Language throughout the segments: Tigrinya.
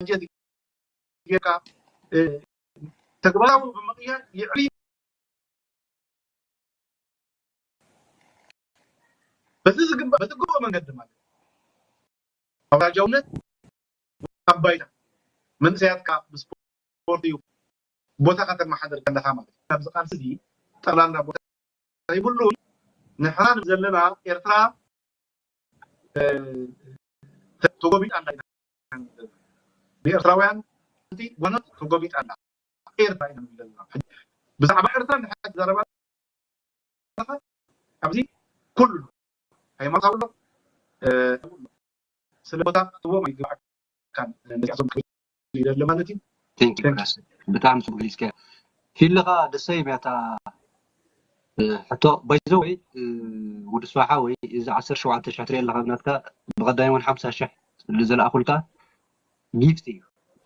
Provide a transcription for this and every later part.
በጀት ጌርካ ተግባራዊ ብምቕያር ይዕብይ። በቲ ዝግባእ በቲ ግቡእ መንገዲ ማለት ኣውራጃውነት ኣብ ባይታ መንእሰያትካ ብስፖርት እዩ ቦታ ከተመሓደር ከለካ ማለት እዩ። ኣብዚ ቃልሲ እዚ ጠቕላላ ቦታ ይብሉን ንሕና ዘለና ኤርትራ ተጎቢጣ ኣላ ኢና። ብኤርትራውያን እቲ ጎነት ተጎቢጣ ኣላ። ኤርትራ ኢና ንብል ዘለና። ብዛዕባ ኤርትራ ንሓ ዘረባ ኣብዚ ኩሉ ሃይማኖት ኣሎ ስለ ቦታ ክትዎም ኣይግባእ። ካብ ነዚኣቶም ክብል ይደሊ ማለት እዩ። ብጣዕሚ ጽቡቅ ገሊጽካ። ፊልኻ ደሰይ መታ ሕቶ ባይዘ ወይ ውድስፋሓ ወይ እዚ ዓሰርተ ሸውዓተ ሽሕ ትሪኢ ኣለኻ ናትካ ብቐዳይ እውን ሓምሳ ሽሕ ዝለኣኹልካ ጊፍት እዩ።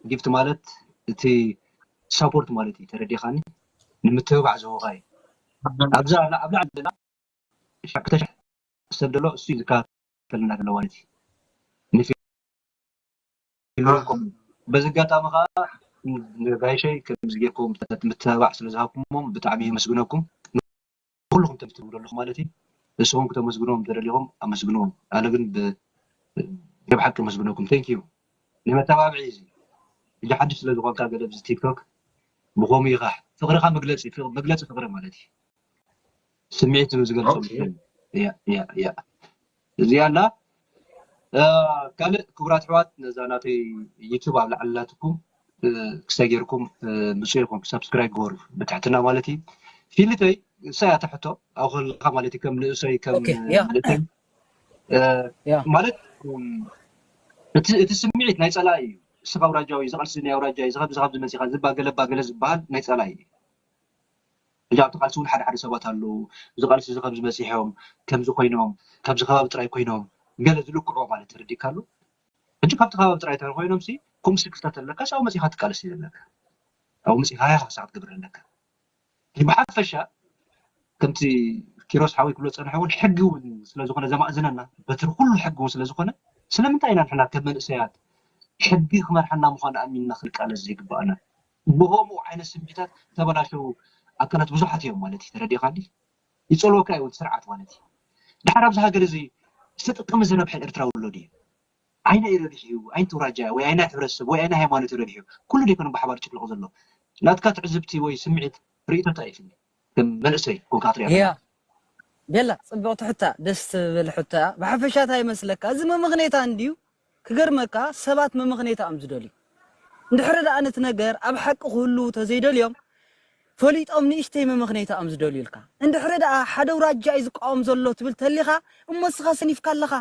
ጊፍት ማለት እቲ ሳፖርት ማለት እዩ። ተረዲኻኒ? ንምትብባዕ ዝህቡኻ እዩ። ኣብዛ ኣብ ላዕሊ ዘላ ሸክተሽ ሰብ ዘሎ እሱ እዩ ዝከታተልና ዘሎ ማለት እዩ። ንፊልምኩም በዚ ኣጋጣሚ ከዓ ንጋይሸይ ከምዚ ጌርኩም ምትብባዕ ስለ ዝሃብኩሞም ብጣዕሚ የመስግነኩም። ኩልኩም ተምትብሉ ኣለኹ ማለት እዩ። ንስኹም ክተመስግኖም ተደሊኹም ኣመስግንዎም። ኣነ ግን ብ- ብሓቂ የመስግነኩም። ቴንክ ዩ ንመተባብዒ እዚ። ሕጂ ሓድሽ ስለ ዝኾንካ ገለ ብዚ ቲክቶክ ብኸምኡ ኢኻ ፍቕርኻ መግለፂ ፍቕ- መግለፂ ፍቕሪ ማለት እዩ። ስምዒት ዝገልፁ ኦኬ። ያ ያ ያ እዚኣ ኣላ። ካልእ ክቡራት ኣሕዋት ነዛ ናተይ ዩቱብ ኣብ ላዕሊ ኣላትኩም ክሳይ ጌርኩም ምፁ ኢኹም ሳብስክራይብ ግበሩ ብትሕትና ማለት እዩ። ፊልተይ ንሳ እያ ትሕቶ ኣብ ከለካ ማለት እዩ ከም ንእሰይ ከም ኦኬ፣ ያ። ንእሰይ ያ። ማለት እቲ እቲ ስምዒት ናይ ፀላኢ እዩ። እስኻ ኣውራጃዊ እዚ ቃልሲ ናይ ኣውራጃ እዚ ካብዚ ካብዚ መፂኻ ዝባ ገለባ ገለ ዝበሃል ናይ ፀላኢ እዩ። ሕጂ ኣብቲ ቃልሲ እውን ሓደ ሓደ ሰባት ኣለዉ እዚ ቃልሲ እዚ ከምዚ በፂሖም ከምዚ ኮይኖም ካብዚ ከባቢ ጥራይ ኮይኖም ገለ ዝልክዕዎ ማለት ተረዲእካ ኣሎ። ሕጂ ካብቲ ከባቢ ጥራይ እንተ ኮይኖም ሲ ከምኡ ስክፍታ ተለካ ኣብኡ መፂኻ ትቃለስ እዩ ዘለካ። ኣብኡ መፂኻ ሃያ ካሳ ክትገብር ኣለካ። ሕጂ ብሓፈሻ ከምቲ ኪሮስ ሓወይ ክብሎ ዝፀንሐ እውን ሕጊ እውን ስለዝኾነ ዘማእዝነና በትሪ ኩሉ ሕጊ እውን ስለዝኾነ ስለምንታይ ኢና ንሕና ከም መንእሰያት ሕጊ ክመርሓና ምዃኑ ኣሚንና ክንቃለስ ዘይግባኣና? ብኸምኡ ዓይነት ስምዒታት ተበላሸው ኣካላት ብዙሓት እዮም ማለት እዩ። ተረዲእካ እንዲ ይፀልወካ እዩ ስርዓት ማለት እዩ። ድሓር ኣብዚ ሃገር እዚ ዝተጠቀመ ዝረብሐ ኤርትራዊ ኣሎ ድዩ? ኣይናይ ረብሒ እዩ፣ ኣይንቲ ውራጃ ወይ ኣይናይ ሕብረተሰብ ወይ ኣይናይ ሃይማኖት እዩ ረብሒ እዩ። ኩሉ ደይኮነ ብሓባር ጭፍልቕ ዘሎ ናትካ ትዕዝብቲ ወይ ስምዒት ርእይቶ እንታይ እዩ? ከም መንእሰይ ኮንካ ትሪኣ ያ ቤላ ጽብቕቲ ሕታ ደስ ትብል ሕታ ብሓፈሻ እንታይ ይመስለካ እዚ መመኽኔታ እንድዩ ክገርመካ ሰባት መመኽኔታ እዮም ዝደልዩ እንድሕሪ ደኣ ነቲ ነገር ኣብ ሓቂ ክህልዉ ተዘይደልዮም ፈሊጦም ንእሽተይ መመኽኔታ እዮም ዝደልዩልካ እንድሕሪ ደኣ ሓደ ውራጃ እዩ ዝቃወም ዘሎ ትብል ተሊኻ እሞ እስኻ ሰኒፍካ ኣለኻ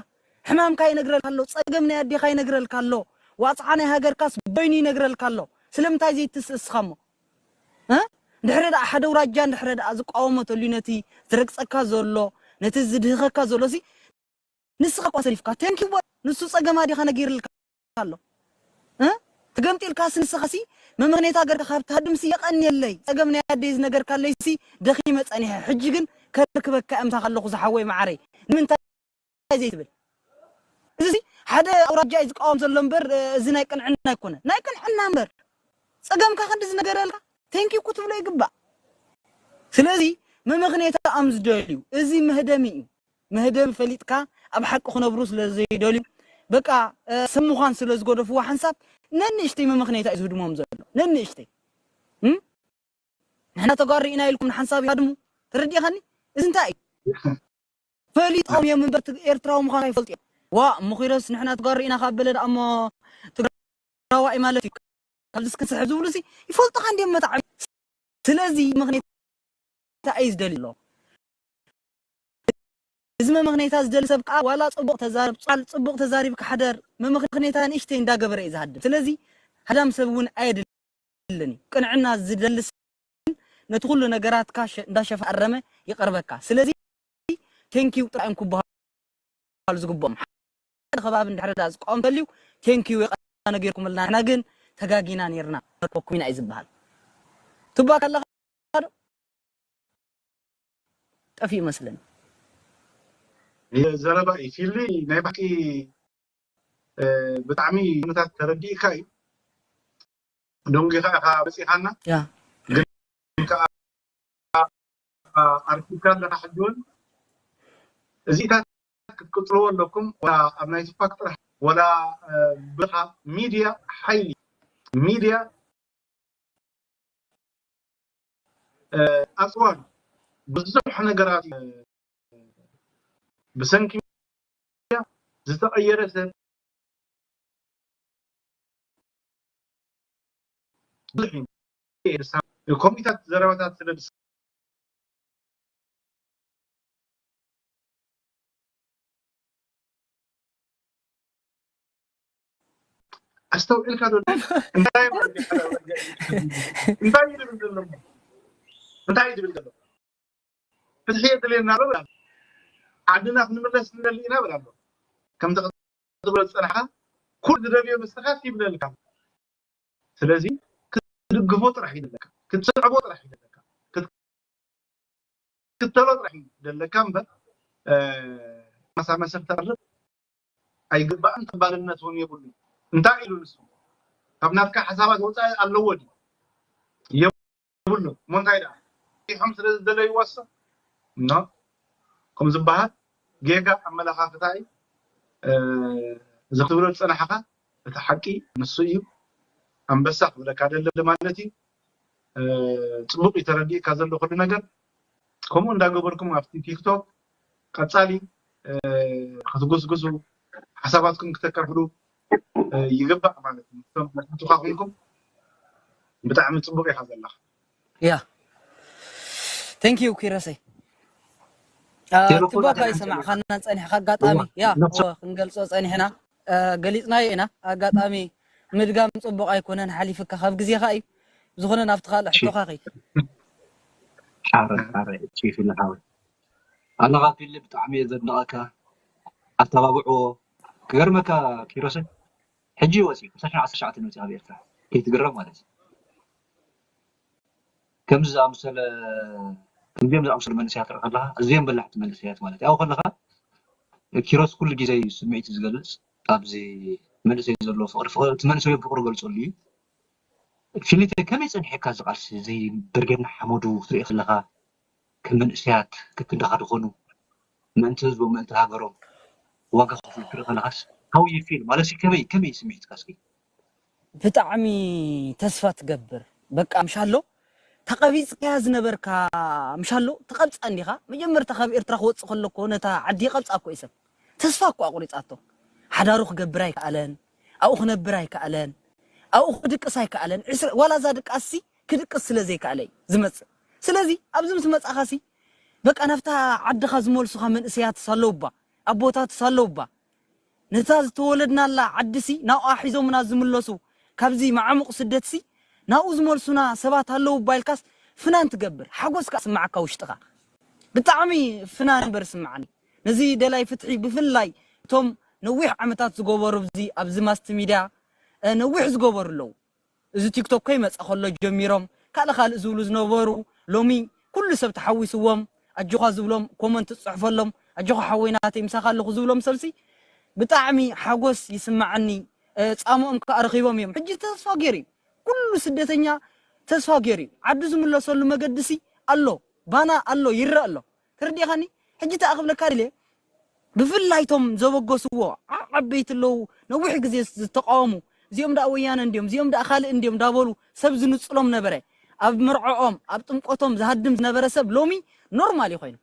ሕማምካ ይነግረልካ ኣሎ ጸገም ናይ ኣዴኻ ይነግረልካ ኣሎ ዋጽዓ ናይ ሃገርካስ በይኑ ይነግረልካ ኣሎ ስለምንታይ ዘይትስእስኻ እሞ ድሕሪ ደኣ ሓደ ውራጃ እንድሕረ ደኣ ዝቃወሞ ተልዩ ነቲ ዝረግጸካ ዘሎ ነቲ ዝድህኸካ ዘሎ ሲ ንስኻ እኳ ሰሊፍካ ቴንኪ በል ንሱ ጸገም ኣዴኻ ነጊርልካ ኣሎ እ? ተገምጢልካ ሲ ንስኻ ሲ መመኽኔታ ገርካ ካብ ትሃድም ሲ የቐንየለይ ጸገም ናይ ኣደይ ዝነገርካለይ ሲ ደኺመ ጸኒሐ ሕጂ ግን ከርክበካ እምታ ከለኹ ዝሓወይ መዓረይ ንምንታይ እንታይ ዘይትብል እዚ ሓደ ኣውራጃ እዩ ዝቃወም ዘሎ እምበር እዚ ናይ ቅንዕና ኣይኮነ ናይ ቅንዕና እምበር ፀገምካ ክንዲ ዝነገረልካ ቴንኪ ክትብሎ ይግባእ ስለዚ መመኽኔታ ኣም ዝደልዩ እዚ መህደሚ እዩ መህደሚ ፈሊጥካ ኣብ ሓቂ ክነብሩ ስለ ዘይደልዩ በቃ ሰብ ምዃን ስለ ዝገደፍዎ ሓንሳብ ነንእሽተይ መመኽኔታ እዩ ዝህድሞም ዘሎ ነንእሽተይ ንሕና ተጋሩ ኢና ኢልኩም ንሓንሳብ ይሃድሙ ተረዲእኻኒ እዚ እንታይ እዩ ፈሊጦም እዮም እምበር ኤርትራዊ ምዃን ኣይፈልጡ እዮም ዋ እሞ ኪሮስ ንሕና ተጋሩ ኢና ካብ በለ ደኣ እሞ ትግራዋይ ማለት እዩ ካብዚ እስክንስሕብ ዝብሉ ሲ ይፈልጡኻ እንዲዮም መታዕቢ ስለዚ መኽኔታ እዩ ዝደሊ ኣሎ እዚ መመኽኔታ ዝደሊ ሰብ ከዓ ዋላ ፅቡቕ ተዛረብ ፃል ፅቡቕ ተዛሪብ ክሓደር መመኽኔታ ንእሽተይ እንዳገበረ እዩ ዝሃድም ስለዚ ሃዳም ሰብ እውን ኣየድልን እዩ ቅንዕና ዝደሊ ሰብ ነቲ ኩሉ ነገራትካ እንዳሸፈ ኣረመ ይቐርበካ ስለዚ ቴንኪው ጥራይ እዮም ክበሃሉ ዝግብኦም ሓደ ከባቢ እንድሕር ዳ ዝቃወም ተልዩ ቴንኪው የቐና ነጊርኩምልና ንሕና ግን ተጋጊና ነርና መርኮኩም ኢና እዩ ዝበሃል ቱባ ካለኻ ዶ ጠፊኡ መስለኒ ዘረባ እዩ ፊሊ ናይ ባቂ ብጣዕሚ ምታት ተረዲእካ እዩ ደንጊኻ ኢኻ በፂኻና። ያ ግን ከዓ ኣርኪብካ ኣለካ። ሕጂ እውን እዚታት ክትቅፅልዎ ኣለኩም። ወላ ኣብ ናይ ቱፓክ ጥራሕ ወላ ብኻ ሚድያ ሓይሊ፣ ሚድያ ኣፅዋር፣ ብዙሕ ነገራት ብሰንኪ ሚድያ ዝተቐየረ ሰብ ብዙሕ እዩ። ኮሚታት ዘረባታት ስለ ኣስተውዒልካ ዶ? እንታይ ማለት እዩ? እንታይ እዩ ዝብል ዘሎ? እንታይ እዩ ዝብል ዘሎ? ፍትሒ የድልየና ኣሎ ብላ፣ ዓድና ክንምለስ ንደሊ ኢና ብላ ኣሎ። ከምዚ ክትብሎ ዝጸናሕካ ኩሉ ዝደልዮ ንስኻ ይብለልካ። ስለዚ ክትድግፎ ጥራሕ ይደለካ፣ ክትስዕቦ ጥራሕ ይደለካ፣ ክትክተሎ ጥራሕ ይደለካ እምበር መሳመሰል ተቕርብ ኣይግባእን። ተባልነት እውን የብሉ። እንታይ ኢሉ ንሱ? ካብ ናትካ ሓሳባት ወፃኢ ኣለዎ ድዩ? የብሉ። እሞ እንታይ ደኣ ሪሖም ስለ ዝደለይዎ እሶ ኖ ከም ዝበሃል ጌጋ ኣመለኻኽታ እዩ። እዚ ክትብሎ ዝፀናሕኻ እቲ ሓቂ ንሱ እዩ። ኣንበሳ ክብለካ ደለ ማለት እዩ። ፅቡቅ እዩ ተረዲእካ ዘሎ ኩሉ ነገር። ከምኡ እንዳገበርኩም ኣብቲ ቲክቶክ ቀፃሊ ክትጉስጉሱ ሓሳባትኩም ክተካፍሉ ይግባእ ማለት እዩ። እቶም መሳቱካ ኮይንኩም ብጣዕሚ ፅቡቅ ኢኻ ዘለኻ። ያ thank you ኪሮሰይ። ትባካ ይሰማዕካና ፀኒሕካ ኣጋጣሚ ያ ክንገልፆ ፀኒሕና ገሊፅናዮ ኢና። ኣጋጣሚ ምድጋም ፅቡቅ ኣይኮነን፣ ሓሊፍካ ካብ ግዜካ እዩ። ዝኾነ ናብቲ ካልእ ሕቶካ ከይድ። ሓረ ሓረ ቺፍ ኢለ ሓወይ ኣለኻ ፊሊ ብጣዕሚ እየ ዘድንቐካ። ኣተባብዕዎ። ክገርመካ ኪሮሰ ሕጂ ወፂኡ ክልተ ሽሕን ዓሰርተ ትሽዓተን ወፂኡ ካብ ኤርትራ ከይትግረም ማለት እዩ። ከምዚ ዝኣመሰለ ከምዚኦም ዝኣመሰሉ መንእሰያት ትርኢ ከለኻ ኣዝዮም በላሕቲ መንእሰያት ማለት እዩ። ኣብኡ ከለኻ ኪሮስ ኩሉ ግዜ እዩ ስምዒቱ ዝገልፅ። ኣብዚ መንእሰይ ዘሎ ፍቕሪ ፍቕሪ እቲ መንእሰይ ፍቕሩ ገልፀሉ እዩ። ፊሊተ ከመይ ፀኒሕካ እዚ ቃልሲ እዚ ብርጌድ ንሓመዱ ክትርኢ ከለኻ ከም መንእሰያት ከክንዳኻ ዝኾኑ ምእንቲ ህዝቦም ምእንቲ ሃገሮም ዋጋ ከኽፍሉ ክትርኢ ከለኻስ how you feel ማለት ከመይ ከመይ ስምዒትካ እስኪ? ብጣዕሚ ተስፋ ትገብር በቃ ምሻሎ ተቐቢፅካያ ዝነበርካ ምሻሎ ትቐብፃ እንዲኻ መጀመርታ ካብ ኤርትራ ክወፅእ ከለኮ ነታ ዓዲ ይቐብፃ እኮ እዩ ሰብ ተስፋ እኮ ኣቑሪፃቶ ሓዳሩ ክገብር ኣይከኣለን ኣብኡ ክነብር ኣይከኣለን ኣብኡ ክድቅስ ኣይከኣለን ዋላ እዛ ድቃስሲ ክድቅስ ስለ ዘይከኣለ እዩ ዝመፅእ ስለዚ ኣብዚ ምስ መፃኻሲ በቃ ናብታ ዓድኻ ዝመልሱኻ መንእሰያትስ ኣለውባ ኣቦታትስ ኣለውባ ነታ ዝተወለድናላ ዓድሲ ናብኣ ሒዞምና ዝምለሱ ካብዚ መዓሙቕ ስደትሲ ናብኡ ዝመልሱና ሰባት ኣለውባ ኢልካስ ፍናን ትገብር ሓጎስ ከዓ ስማዓካ ውሽጥኻ ብጣዕሚ ፍናን እምበር ስማዓኒ ነዚ ደላይ ፍትሒ ብፍላይ እቶም ነዊሕ ዓመታት ዝገበሩ ኣብዚ ኣብዚ ማስቲ ሚድያ ነዊሕ ዝገበሩ ኣለዉ እዚ ቲክቶክ ከይመፀ ከሎ ጀሚሮም ካልእ ካልእ ዝብሉ ዝነበሩ ሎሚ ኩሉ ሰብ ተሓዊስዎም ኣጆኻ ዝብሎም ኮመንት ዝፅሕፈሎም ኣጆኻ ሓወይ ናተይ ምሳኻ ኣለኹ ዝብሎም ሰብሲ ብጣዕሚ ሓጎስ ይስማዓኒ ፃምኦም ከዓ ረኺቦም እዮም ሕጂ ተስፋ ገይሩ እዩ ኩሉ ስደተኛ ተስፋ ገይሩ እዩ ዓዱ ዝምለሰሉ መገዲ ሲ ኣሎ ባና ኣሎ ይረእ ኣሎ ተረዲእኻኒ ሕጂ ተኣ ክብለካ ድልየ ብፍላይ ቶም ዘበገስዎ ዓበይቲ ኣለዉ ነዊሕ ግዜ ዝተቃወሙ እዚኦም ደኣ ወያነ እንዲዮም እዚኦም ደኣ ካልእ እንዲዮም እንዳበሉ ሰብ ዝንጽሎም ነበረ ኣብ መርዖኦም ኣብ ጥምቀቶም ዝሃድም ዝነበረ ሰብ ሎሚ ኖርማል እዩ ኮይኑ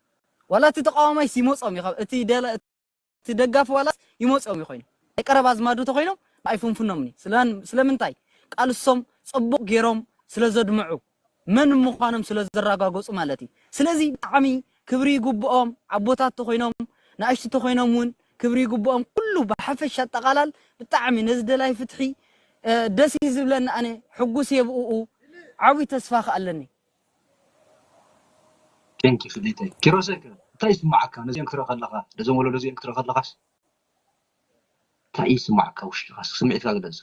ዋላ እቲ ተቃዋማይስ ይመጾም እዩ እቲ ደጋፊ ዋላስ ይመጾም እዩ ኮይኑ ናይ ቀረባ ኣዝማዱ ተኮይኖም ኣይፍንፍኖምኒ ስለምንታይ ቃልሶም ጽቡቅ ገይሮም ስለ ዘድምዑ መን ምዃኖም ስለ ዘረጋገፁ ማለት እዩ ስለዚ ብጣዕሚ ክብሪ ይግብኦም ኣቦታት ተኮይኖም ንኣሽቱ ተኮይኖም እውን ክብሪ ይግብኦም ኩሉ ብሓፈሻ ኣጠቃላል ብጣዕሚ ነዚ ደላይ ፍትሒ ደስ እዩ ዝብለኒ ኣነ ሕጉስ እየ ብእኡ ዓብይ ተስፋ ከኣለኒ ቴንኪ ፍሊተይ ኪሮሰይ ከ እንታይ ይስማዓካ ነዚኦም ክትርኢ ከለካ ነዞም ወለዶ እዚኦም ክትርኢ ከለካስ እንታይ ይስማዓካ ውሽጥካ ስምዒትካ ግለጽ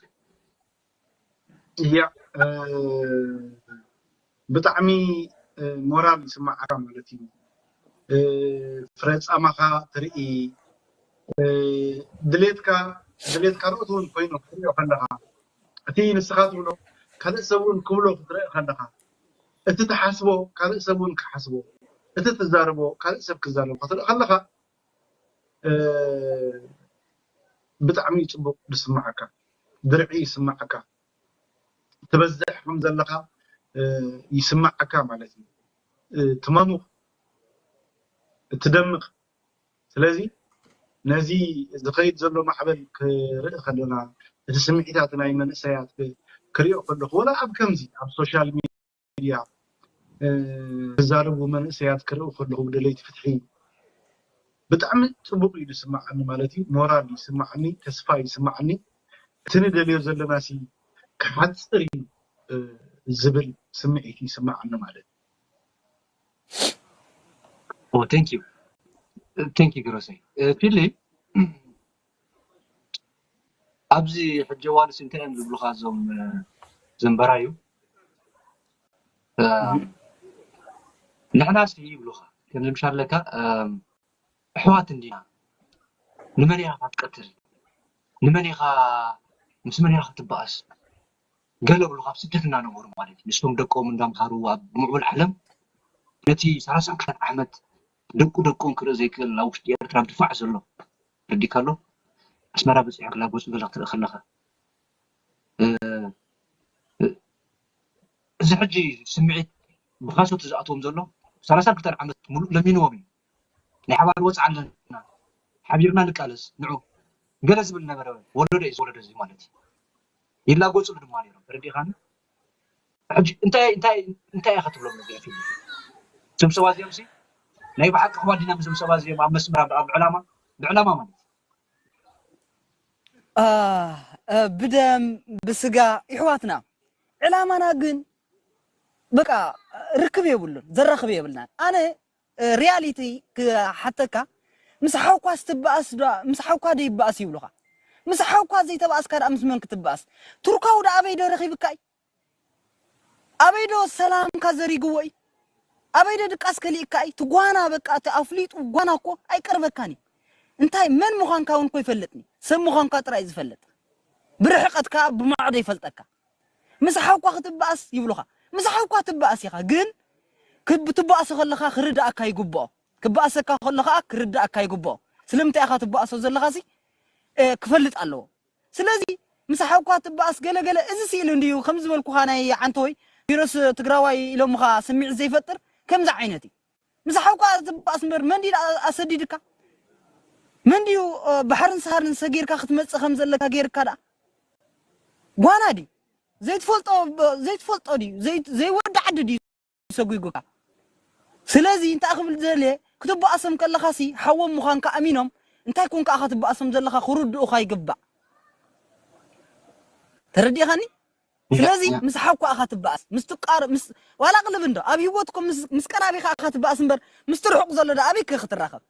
እያ ብጣዕሚ ሞራል ይስማዓካ ማለት እዩ ፍረ ጻማኻ ትርኢ ድሌትካ ድሌትካ ርእቲ እውን ኮይኑ ክትሪኦ ከለኻ እቲ ንስኻ ትብሎ ካልእ ሰብ እውን ክብሎ ክትርኢ ከለኻ፣ እቲ ትሓስቦ ካልእ ሰብ እውን ክሓስቦ፣ እቲ ትዛረቦ ካልእ ሰብ ክዛረቦ ክትርኢ ከለኻ፣ ብጣዕሚ እዩ ፅቡቕ ዝስምዓካ። ድርዒ ይስምዓካ። ትበዝሕ ከም ዘለኻ ይስምዓካ ማለት እዩ። ትመሙቕ፣ ትደምቕ። ስለዚ ነዚ ዝኸይድ ዘሎ ማዕበል ክርኢ ከለና፣ እቲ ስምዒታት ናይ መንእሰያት ክሪኦ ከለኹ፣ ወላ ኣብ ከምዚ ኣብ ሶሻል ሚድያ ዝዛረቡ መንእሰያት ክርኢ ከለኹ፣ ደለይቲ ፍትሒ፣ ብጣዕሚ ፅቡቕ እዩ ዝስምዓኒ ማለት እዩ። ሞራል ይስምዓኒ፣ ተስፋ ይስምዓኒ። እቲ ንደልዮ ዘለናሲ ክሓፅር እዩ ዝብል ስምዒት ይስምዓኒ ማለት እዩ። Oh, thank you. Thank you, ግሮሰይ። ፊሊ፣ ኣብዚ ሕጂ እዋንስ እንታይ እዮም ዝብሉኻ እዞም ዘንበራዩ? ንሕናስ ይብሉኻ፣ ከም ዝምሻለካ ኣሕዋት እንዲና፣ ንመን ኢኻ ክትቀትል፣ ንመን ኢኻ፣ ምስ መን ኢኻ ክትበኣስ? ገለ ብሉ ካብ ስደት እናነበሩ ማለት እዩ። ንሶም ደቆም እንዳምሃሩ ኣብ ምዕቡል ዓለም ነቲ ሰላሳ ክልተ ዓመት ደቁ ደቆም ክርኢ ዘይክእል ኣብ ውሽጢ ኤርትራ ድፋዕ ዘሎ ርዲካ ኣሎ። ኣስመራ በፂሑ ክላጎፁ ገለ ክትርኢ ከለኻ እዚ ሕጂ ስምዒት ብኻሶት ዝኣትዎም ዘሎ ሰላሳ ክልተ ዓመት ሙሉእ ለሚንዎም እዩ። ናይ ሓባር ወፅዓ ኣለና፣ ሓቢርና ንቃለስ፣ ንዑ ገለ ዝብል ነበረ። ወለዶ እዩ ዝወለዶ እዚ ማለት እዩ። ይላጎፅሉ ድማ ነይሮም። ተረዲእኻኒ? ሕጂ እንታይ እንታይ እንታይ ኢኻ ትብሎም ነዚኦም ፊልም? እዞም ሰባት እዚኦም ሲ ናይ ብሓቂ ኣሕዋት ዲና? ምስዞም ሰባት እዚኦም ኣብ መስመር ኣብ ዕላማ ብዕላማ ማለት ብደም ብስጋ ይሕዋትና ዕላማና ግን በቃ ርክብ የብሉን፣ ዘራኽብ የብልናን። ኣነ ሪያሊቲ ክሓተካ ምስ ሓውኳስ ትበኣስ ዶ ምስ ሓውኳ ዶ ይበኣስ ይብሉኻ። ምስ ሓውኳ ዘይተባኣስካ ደኣ ምስ መን ክትበኣስ? ቱርካዊ ደኣ ኣበይ ዶ ረኺብካ እዩ? ኣበይ ዶ ሰላምካ ዘሪግዎ እዩ? ኣበይ ዶ ድቃስ ከሊእካ እዩ? ትጓና በቃ እቲ ኣፍሊጡ ጓና እኮ ኣይቀርበካን እዩ። እንታይ መን ምዃንካ እውን እኮ ይፈልጥኒ። ሰብ ምዃንካ ጥራይ እዩ ዝፈልጥ። ብርሕቀትካ ብማዕዶ ይፈልጠካ። ምስ ሓውኳ ክትበኣስ ይብሉኻ። ምስ ሓውኳ ትበኣስ ኢኻ፣ ግን ክትበኣሶ ከለኻ ክርድኣካ ይግብኦ። ክበኣሰካ ከሎ ከዓ ክርድኣካ ይግብኦ። ስለምንታይ ኢኻ ትበኣሶ ዘለኻ ሲ ክፈልጥ ኣለዎ። ስለዚ ምስ ሓውኳ ትበኣስ ገለገለ እዚ ስኢሉ እንድዩ ከም ዝበልኩኻ ናይ ዓንተወይ ቪረስ ትግራዋይ ኢሎምኻ ስምዒት ዘይፈጥር ከምዚ ዓይነት እዩ። ምስ ሓውኳ ትበኣስ እምበር መን ድዩ ኣሰዲድካ? መን ድዩ ባሕርን ሰሃርን ሰጊርካ ክትመፅእ ከም ዘለካ ገይርካ ደኣ? ጓና ድዩ ዘይትፈልጦ ዘይትፈልጦ ድዩ ዘይወዲ ዓዲ ድዩ ሰጒጉካ? ስለዚ እንታይ ክብል ዝደልየ ክትበኣሶም ከለኻሲ ሓዎም ምዃንካ ኣሚኖም እንታይ ኮንካ ኢኻ ትበኣሶም ዘለኻ ክርድኡኻ ይግባእ። ተረዲእኻኒ? ስለዚ ምስ ሓውኳ ኢኻ ትበኣስ ምስ ትቃር ምስ ዋላ ቅልብ እንዶ ኣብ ህይወትኩም ምስ ቀራቢኻ ኢኻ ትበኣስ እምበር ምስ ትርሑቕ ዘሎ ዶ ኣበይ ክትራኸብ?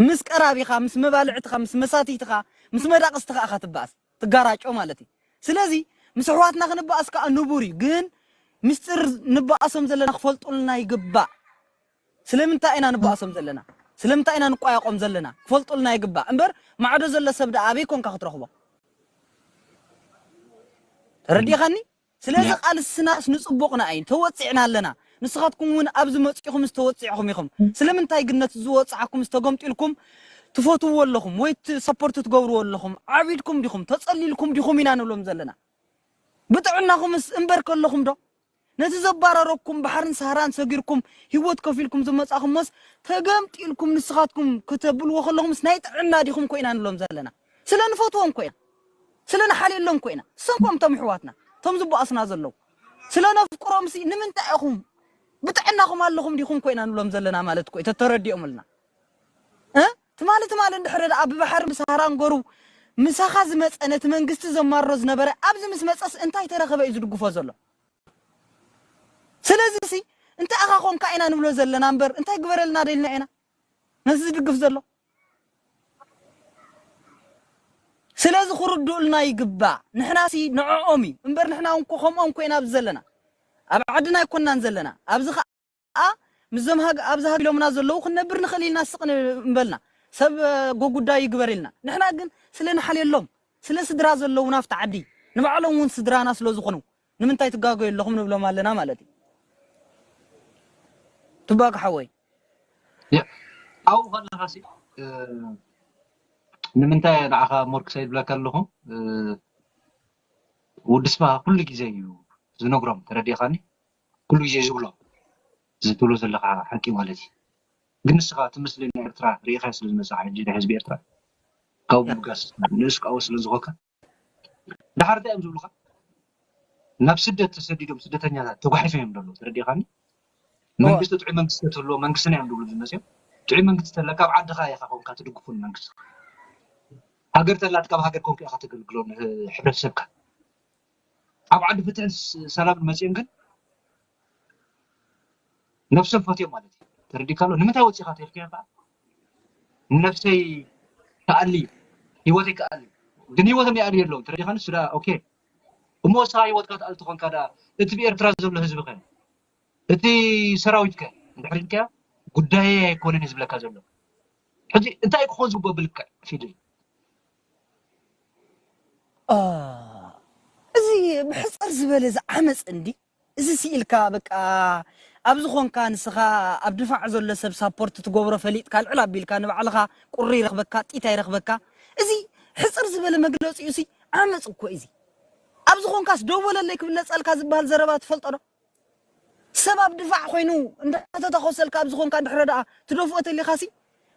ምስ ቀራቢኻ ምስ መባልዕትኻ ምስ መሳትይትኻ ምስ መዳቕስትኻ ኢኻ ትበኣስ ትጋራጮ ማለት እዩ። ስለዚ ምስ ኣሕዋትና ክንበኣስ ከዓ ንቡር እዩ፣ ግን ምስጢር ንበኣሶም ዘለና ክፈልጡልና ይግባእ። ስለምንታይ ኢና ንበኣሶም ዘለና? ስለምንታይ ኢና ንቋየቖም ዘለና? ክፈልጡልና ይግባእ እምበር ማዕዶ ዘሎ ሰብ ደኣ ኣበይ ኮንካ ክትረኽቦ? ተረዲእኻኒ? ስለዚ ቃልስናስ ንፅቡቕና እዩ፣ ተወፂዕና ኣለና። ንስኻትኩም እውን ኣብዚ መፂኹም ዝተወፂዕኹም ኢኹም። ስለምንታይ ግን ነቲ ዝወፅዓኩም ዝተገምጢልኩም ትፈትውዎ ኣለኹም ወይ ሰፖርት ትገብርዎ ኣለኹም? ዓቢድኩም ዲኹም? ተፀሊልኩም ዲኹም ኢና ንብሎም ዘለና። ብጥዕናኹምስ እምበር ከለኹም ዶ ነቲ ዘባረረኩም ባሕርን ሰሃራን ሰጊርኩም ህይወት ከፊልኩም ዝመፃኹሞስ ተገምጢልኩም ንስኻትኩም ክተብልዎ ከለኹምስ ናይ ጥዕና ዲኹም ኮይና ንብሎም ዘለና? ስለ ንፈትዎም ኮይና ስለ ንሓልየሎም ኮይና እሶም ከም እቶም ኣሕዋትና እቶም ዝበኣሱና ዘለዉ ስለ ነፍቅሮምሲ ንምንታይ ኢኹም ብጥዕናኹም ኣለኹም ዲኹም ኮይና ንብሎም ዘለና ማለት እኮ እዩ ተተረዲኦምልና እ ትማሊ ትማሊ እንድሕሪ ደኣ ብባሕሪ ምስ ሃራንገሩ ምሳኻ ዝመፀ ነቲ መንግስቲ ዘማርሮ ዝነበረ ኣብዚ ምስ መፀስ እንታይ ተረኸበ እዩ ዝድግፎ ዘሎ ስለዚ ሲ እንታይ ኢኻ ኮንካ ኢና ንብሎ ዘለና እምበር እንታይ ግበረልና ደልና ኢና ነዚ ዝድግፍ ዘሎ ስለዚ ክርድኡልና ይግባእ ንሕና ሲ ንዕኦም እዩ እምበር ንሕና እውን ከምኦም ኮይና ኣብዚ ዘለና ኣብ ዓድና ኣይኮናን ዘለና ኣብዚ ከዓ ምስዞም ኣብዚ ሃግ ኢሎምና ዘለዉ ክንነብር ንኽእል ኢልና ስቕ ንበልና ሰብ ጎጉዳይ ይግበር ኢልና ንሕና ግን ስለ ንሓልየሎም ስለ ስድራ ዘለዉና ኣብቲ ዓዲ ንባዕሎም እውን ስድራና ስለ ዝኾኑ ንምንታይ ትጋገዩ ኣለኹም ንብሎም ኣለና ማለት እዩ። ትባክ ሓወይ። ኣብኡ ከለኻሲ ንምንታይ ንዓኻ ሞርክ ሰይድ ብለካ ኣለኹ። ውድስማ ኩሉ ግዜ እዩ ዝነግሮም፣ ተረዲኻኒ? ኩሉ ግዜ ዝብሎ ዝትብሎ ዘለኻ ሓቂ ማለት እዩ። ግን ንስኻ እቲ ምስልን ኤርትራ ርኢኻ ስለ ዝመጻኻ ሕጂ ናይ ህዝቢ ኤርትራ ካብ ምብጋስ ንእስ ካብኡ ስለ ዝኾንካ ድሓር እንታይ እዮም ዝብሉኻ? ናብ ስደት ተሰዲዶም ስደተኛታት ተጓሒፎም እዮም ዘለዉ፣ ተረዲኻኒ? መንግስቲ ጥዑይ መንግስቲ ተትህልዎ መንግስትና እዮም ዝብሉ ዝመፅኦም። ጥዑይ መንግስቲ ተለካ ኣብ ዓድኻ ኢኻ ኮንካ ትድግፉ ንመንግስቲ። ሃገር ተላትካ ኣብ ሃገር ኮንካ ኢኻ ተገልግሎ ንሕብረተሰብካ። ኣብ ዓዲ ፍትሕን ሰላምን መፅኦም ግን ነብሶም ፈትዮም ማለት እዩ። ተረዲካ ኣሎ ንምንታይ ወፂኻ ተልክያ ከዓ ነብሰይ ከኣሊ ህይወተይ ከኣሊ ግን ህይወቶም ይኣልዩ ኣለዉ። ተረዲኻኒ? ስዳ ኦኬ እሞ ንስኻ ህይወትካ ትኣል ተኾንካ ዳ እቲ ብኤርትራ ዘሎ ህዝቢ ከ እቲ ሰራዊት ከ እንድሕር ኢልካዮ ጉዳየ ኣይኮነን እዩ ዝብለካ ዘሎ። ሕጂ እንታይ ክኾን ዝግብኦ ብልክዕ ፊደል እዚ ብሕፅር ዝበለ ዝዓመፅ እንዲ እዚ ስኢልካ በቃ ኣብ ዝኾንካ ንስኻ ኣብ ድፋዕ ዘሎ ሰብ ሳፖርት ትገብሮ ፈሊጥካ ልዕል ኣቢልካ ንባዕልኻ ቁሪ ይረኽበካ ጢታ ይረኽበካ። እዚ ሕፅር ዝበለ መግለፂ እዩ ሲ ዓመፅ እኮ እዚ ኣብ ዝኾንካስ ደወለለይ ክብለፀልካ ዝበሃል ዘረባ ትፈልጦ ዶ? ሰብ ኣብ ድፋዕ ኮይኑ እንዳተተኾሰልካ ኣብ ዝኾንካ እንድሕረ ደኣ ትደፍኦ ተሊኻሲ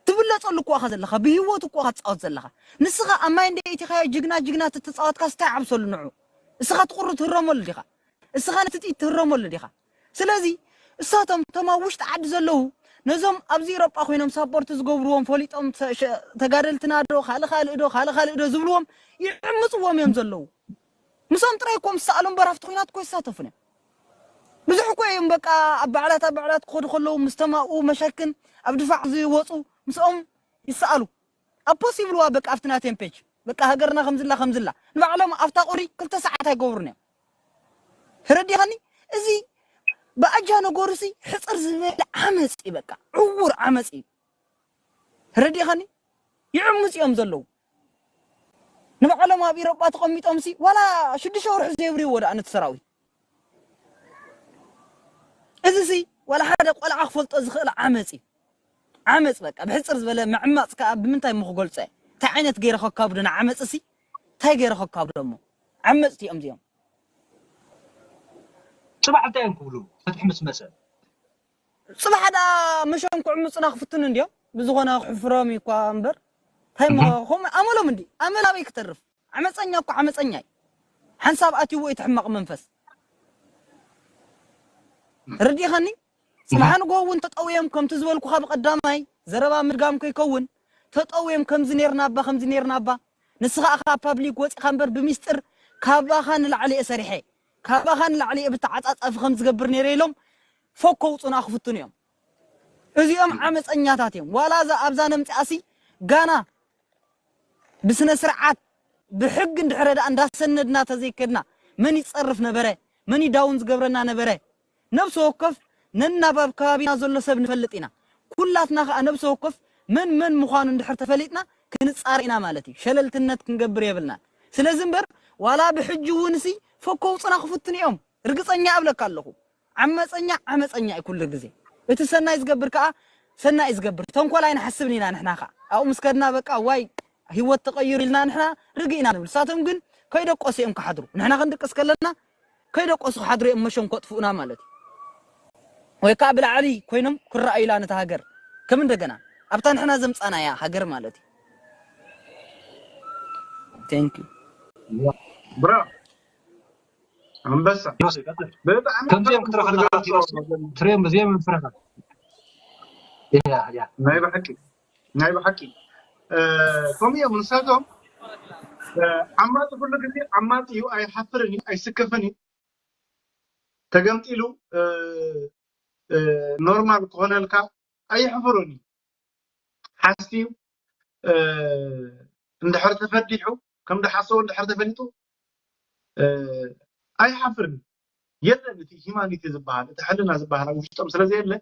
ትብለፀሉ እኮ ኢኻ ዘለኻ ብህይወቱ እኮ ኢኻ ትፃወት ዘለኻ። ንስኻ ኣብ ማይ እንደ ኢቲኻዮ ጅግና ጅግና ተተፃወትካስ እንታይ ዓብሰሉ ንዑ? እስኻ ትቁሪ ትህረመሉ ዲኻ? እስኻ ነቲ ጥይት ትህረመሉ ዲኻ? ስለዚ እሳቶም እቶም ኣብ ውሽጢ ዓዲ ዘለዉ ነዞም ኣብዚ ኤሮጳ ኮይኖም ሳፖርት ዝገብርዎም ፈሊጦም ተጋደልትና ዶ ካልእ ካልእ ዶ ካልእ ካልእ ዶ ዝብልዎም ይዕምፅዎም እዮም ዘለዉ። ምስኦም ጥራይ እኮ ምስ ሰኣሉ እምበር ኣብቲ ኩናት እኮ ይሳተፉን እዮም። ብዙሕ እኮ እዮም በቃ ኣብ ባዕላት ኣብ ባዕላት ክኸዱ ከለዉ ምስ ተማኡ መሸክን ኣብ ድፋዕ ዝወፁ ምስኦም ይሰኣሉ። ኣብ ፖስት ይብልዋ በቃ ኣብቲ ናተን ፔጅ በቃ ሃገርና ከምዝላ ከምዝላ ንባዕሎም ኣብታ ቁሪ ክልተ ሰዓት ኣይገብሩን እዮም። ተረዲኻኒ? እዚ ብኣጃ ነገሩ ሲ ሕፅር ዝበለ ዓመፅ እዩ በቃ ዕውር ዓመፅ እዩ። ተረዲኻኒ? ይዕምፁ እዮም ዘለዉ። ንባዕሎም ኣብ ኢሮጳ ተቐሚጦም ሲ ዋላ ሽዱሽተ ወርሒ ዘየብርይዎ ደኣ ነቲ ሰራዊት እዚ ሲ ዋላ ሓደ ቆልዓ ክፈልጦ ዝኽእል ዓመፅ እዩ። ዓመፅ በቃ ብሕፅር ዝበለ ምዕማፅ ከዓ ብምንታይ እሞ ክገልፆ እየ? እንታይ ዓይነት ገይረ ከካብዶ ንዓመፅ ሲ እንታይ ገይረ ከካብዶ እሞ ዓመፅቲ እዮም እዚኦም። ፅባሕ እንታይ እዮም ክብሉ ፍትሒ ምስ መፀ ፅባሕ ደኣ መሸም ክዕምፁና ክፍትኑ እንድዮም ብዝኾነ ክሕፍሮም እዩ እኳ እምበር እንታይ እሞ ከምኡ ኣመሎም እንዲ ኣመል ኣበይ ክተርፍ ዓመፀኛ እኮ ዓመፀኛ እዩ። ሓንሳብ ኣትይዎ እቲ ሕማቕ መንፈስ ተረዲእኻኒ? ጽባሕ ንግሆ እውን ተጠውዮም ከምቲ ዝበልኩኻ ብቐዳማይ ዘረባ ምድጋም ከይከውን ተጠውዮም ከምዚ ኔርና እባ ከምዚ ኔርና እባ ንስኻ እኻ ኣብ ፓብሊክ ወጺኻ እምበር ብሚስጥር ካባኻ ንላዕሊ እየ ሰሪሐ ካባኻ ንላዕሊ እየ ብተዓጻጻፊ ከም ዝገብር ነይረ ኢሎም ፎክ ከውጹና ክፍትኑ እዮም። እዚኦም ዓመጸኛታት እዮም። ዋላ እዛ ኣብዛ ነምጽኣሲ ጋና ብስነ ስርዓት ብሕጊ እንድሕረ ደኣ እንዳሰነድና ተዘይከድና መን ይጸርፍ ነበረ? መን ይዳውን ዝገብረና ነበረ? ነብሲ ወከፍ ነናብ ኣብ ከባቢና ዘሎ ሰብ ንፈልጥ ኢና። ኩላትና ከኣ ነብሲ ወከፍ መን መን ምዃኑ እንድሕር ተፈሊጥና ክንጻረ ኢና ማለት እዩ። ሸለልትነት ክንገብር የብልናን። ስለዚ እምበር ዋላ ብሕጂ እውን ሲ ፈኮውጽና ክፍትኑ እዮም። ርግጸኛ እብለካ ኣለኹ። ዓመፀኛ ዓመፀኛ እዩ ኩሉ ግዜ። እቲ ሰናይ ዝገብር ከዓ ሰናይ እዩ ዝገብር። ተንኮል ኣይንሓስብን ኢና ንሕና ከዓ ኣብኡ ምስ ከድና በቃ ዋይ ህይወት ተቐይሩ ኢልና ንሕና ርግእ ኢና ንብል። ንሳቶም ግን ከይደቆሱ እዮም ክሓድሩ። ንሕና ክንድቅስ ከለና ከይደቆሱ ክሓድሩ እዮም መሸም ከጥፍኡና ማለት እዩ። ወይ ከዓ ብላዕሊ ኮይኖም ክረኣዩላ ነታ ሃገር ከም እንደገና ኣብታ ንሕና ዘምፃናያ ሃገር ማለት እዩ። Thank you። ብራ ኣንበሳ ዮሴፍ ቀጥል። ብጣዕሚ ከምዚኦም ክትረኸና ትሪኦም እዚኦም ፍረኻ ያ ያ ናይ ብሓቂ ናይ ብሓቂ እ፣ ከምኡ እዮም ንሳቶም እ፣ ዓማፂ ኩሉ ግዜ ዓማፂ እዩ ኣይሓፍርን እዩ ኣይስከፍን እዩ ተገምጢሉ እ፣ እ፣ ኖርማል ክኾነልካ ኣይሕፍሩን እዩ ሓስዩ እ፣ እንድሕር ተፈዲሑ ከም ዝሓሰቦ እንድሕር ተፈሊጡ እ፣ ኣይሓፍርን የለን እቲ ሂማኒቲ ዝበሃል እቲ ሕልና ዝበሃል ኣብ ውሽጦም ስለዘየለ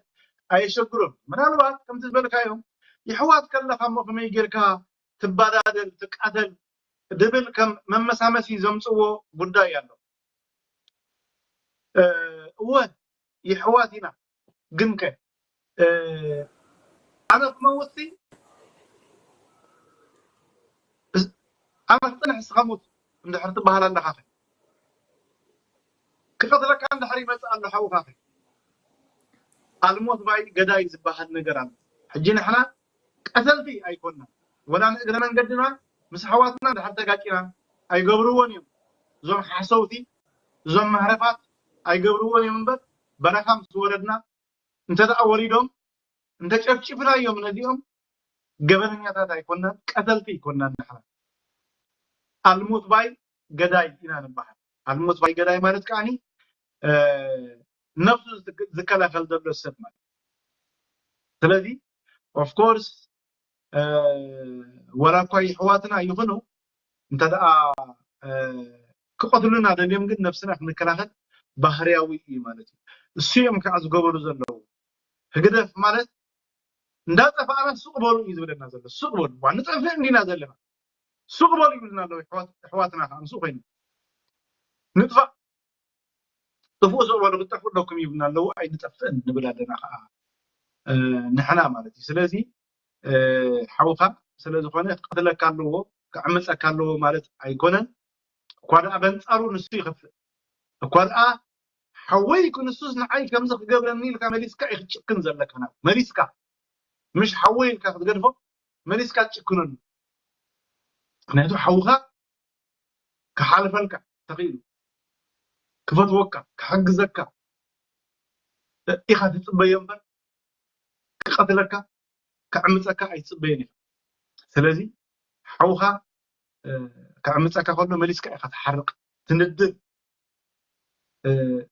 ኣየሸግሮም ምናልባት ከምቲ ዝበልካዮም ይሕዋት ከለካ እሞ ከመይ ጌርካ ትባዳደል ትቃተል ድብል ከም መመሳመሲ ዘምፅዎ ጉዳይ ኣሎ። እወ ይሕዋት ኢና፣ ግንከ ኣነ ክመውትሲ ኣነ ክፅንሕ እስኻ ሙት እንድሕር ትበሃል ኣለኻ፣ ክቐትለካ እንድሕር ይመፅእ ኣሎ ሓውኻኸ። ኣልሞት ባይ ገዳይ ዝበሃል ነገር ኣሎ። ሕጂ ንሕና ቀተልቲ ኣይኮንና፣ ወላ ንእግረ መንገድና ምስ ኣሕዋትና ድሓር ተጋጭና ኣይገብርዎን እዮም። እዞም ሓሰውቲ፣ እዞም ማህረፋት ኣይገብርዎን እዮም እምበር፣ በረኻ ምስ ወረድና እንተ ደኣ ወሪዶም እንተ ጨፍጭፍናዮም ነዚኦም ገበነኛታት ኣይኮናን፣ ቀተልቲ ኣይኮናን። ንሕና ኣልሞት ባይ ገዳይ ኢና ንበሃል። ኣልሞት ባይ ገዳይ ማለት ከዓኒ ነፍሱ ዝከላኸል ዘሎ ሰብ ማለት። ስለዚ ኦፍኮርስ ወላ እኳ ይሕዋትና ይኹኑ እንተ ደኣ ክቐትሉና ደልዮም ግን ነብስና ክንከላኸል ባህርያዊ እዩ ማለት እዩ። እሱ እዮም ከዓ ዝገበሩ ዘለዉ። ህግደፍ ማለት እንዳጠፋእና ሱቕ በሉ እዩ ዝብለና ዘሎ። ሱቕ በሉ ዋ ንጠፍእ እንዲና ዘለና። ሱቕ በሉ ይብልና ኣለዉ። ኣሕዋትና ከዓ ምስኡ ኮይኑ ንጥፋእ ጥፍኡ ስቕ በሉ ክትጠፍኡ ኣለኩም ይብልና ኣለዉ። ኣይንጠፍእን ንብል ኣለና ከዓ ንሕና ማለት እዩ። ስለዚ ሓውካ ስለ ዝኾነ ክቀትለካ ኣለዎ፣ ክዕምፀካ ኣለዎ ማለት ኣይኮነን። እኳ ደኣ በንፃሩ ንሱ ይኸፍእ፣ እኳ ደኣ ሓወይ ክንሱስ ንዓይ ከምዚ ክገብረኒ ኢልካ መሊስካ ኢኽትጭክን ዘለካ ናብ መሊስካ ምሽ ሓወይ ኢልካ ክትገድፎ መሊስካ ትጭክነሉ። ምክንያቱ ሓውካ ክሓልፈልካ ተኽኢሉ ክፈትወካ ክሕግዘካ ኢኻ ትፅበዮ እምበር ክቐትለካ ክዕምፀካ ኣይትፅበዮን ኢኻ። ስለዚ ሓውኻ ክዕምፀካ ከሎ መሊስካ ኢኻ ትሓርቕ ትንድር